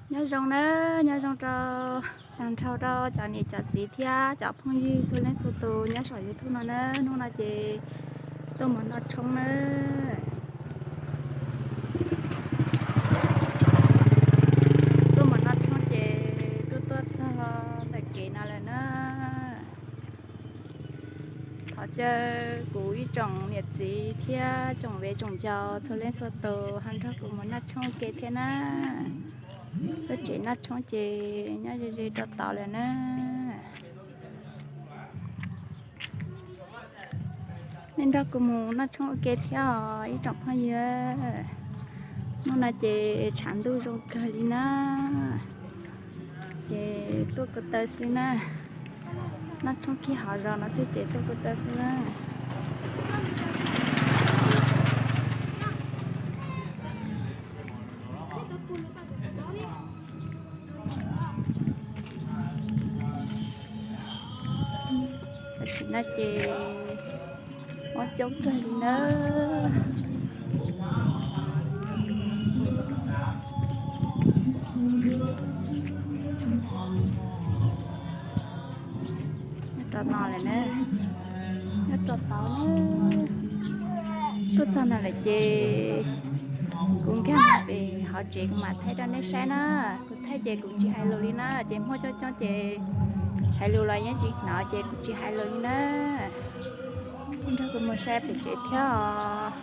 Nyob zoo na, nyob zoo rau tag nrho rau cov niam cov txiv thiab cov phooj ywg txhua leej txhua tus nyob saum YouTube no na. Hnub no ces tuaj mus noj tshoob na. Tuaj mus noj tshoob ces tuaj tuaj txog ntawm kev no lawm na. Thov caw kuv ib tsoom niam txiv thiab tsoom viv tsoom ncaus txhua leej txhua tus ho nrog kuv mus noj tshoob ua ke thiab na. Lub tsev noj tshoob ces nyob ze ze rau tod lawm na. Nej nrog kuv mus noj tshoob ua ke thiab os ib tsoom phooj ywg. Hnub no ces tshav ntuj zoo kawg li na. Ces tuaj ko taw xwb na. Noj tshoob kiag hauv zos no xwb ces tuaj ko taw xwb na. Tam sim no ces mob coob kawg li nawb. Nyob rau no lawm na, nyob rau tod na. Tuaj txog no lawm ces kuv nkag pem hauv tsev kuv mam thaij rau nej saib na. Kuv thaij ces kuv tsis hais lus li na, ces muaj coob coob ces hais lus los yeej tsis hnov ces kuv tsis hais lus li na. Nrog kuv mus saib pem tsev thiab os.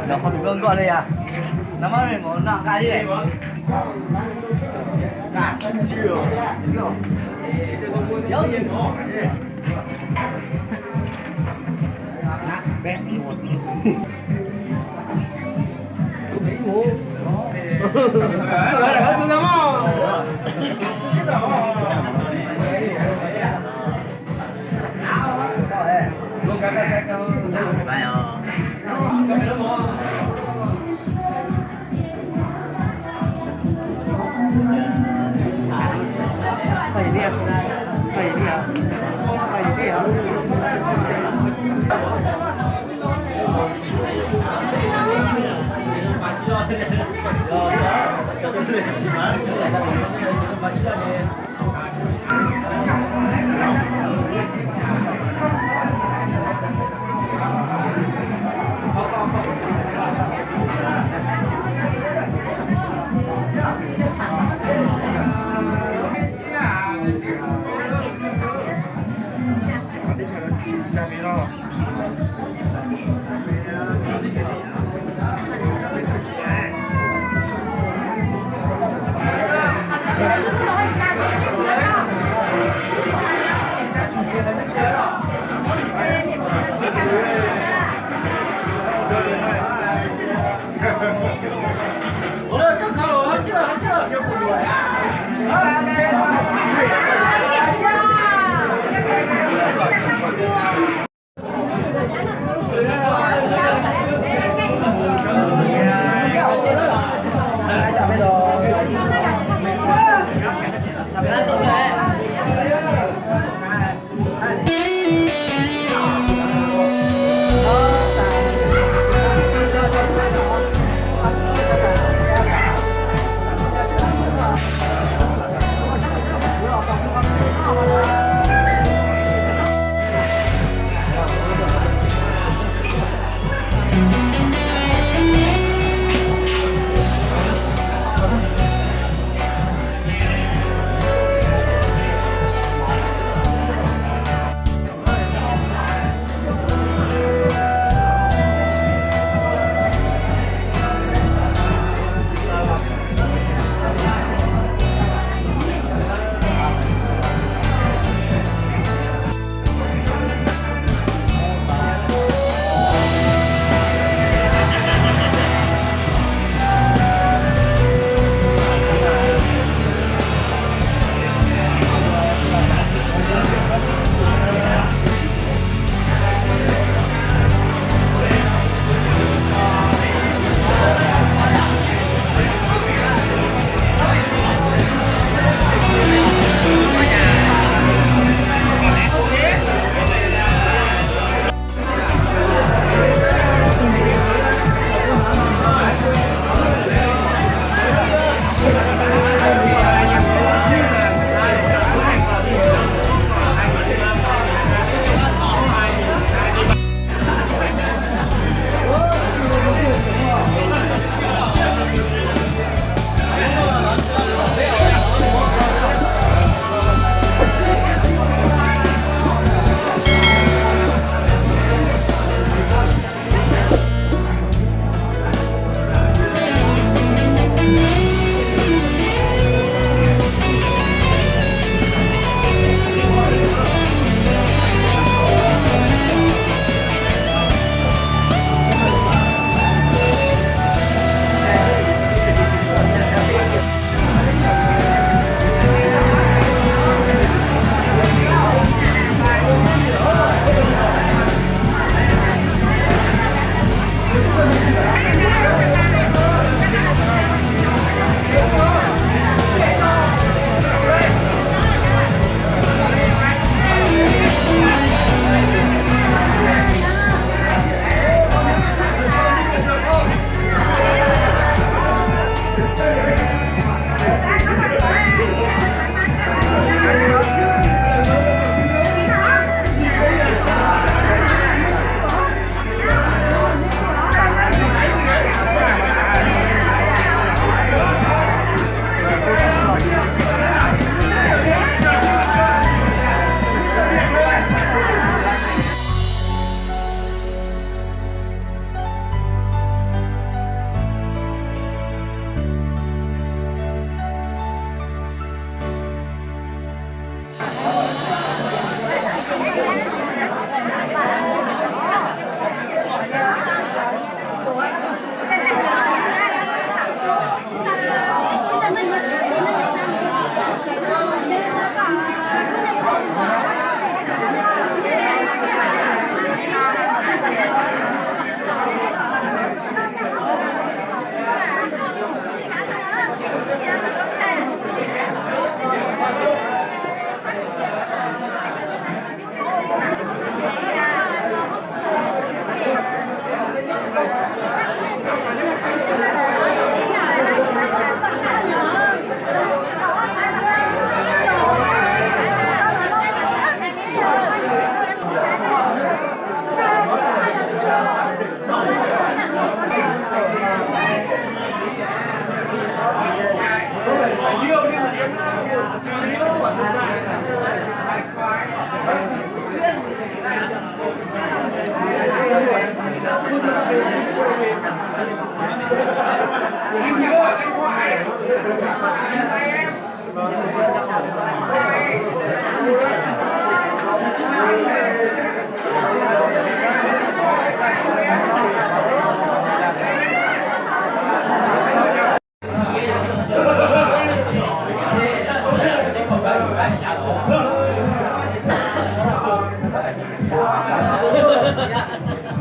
Los qhov tus nplooj ntuaj li as, no mas mus noj nqa li.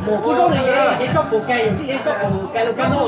Mus kuj zoo li, yeej tso pus kais, yeej tso pus kais lus kab no.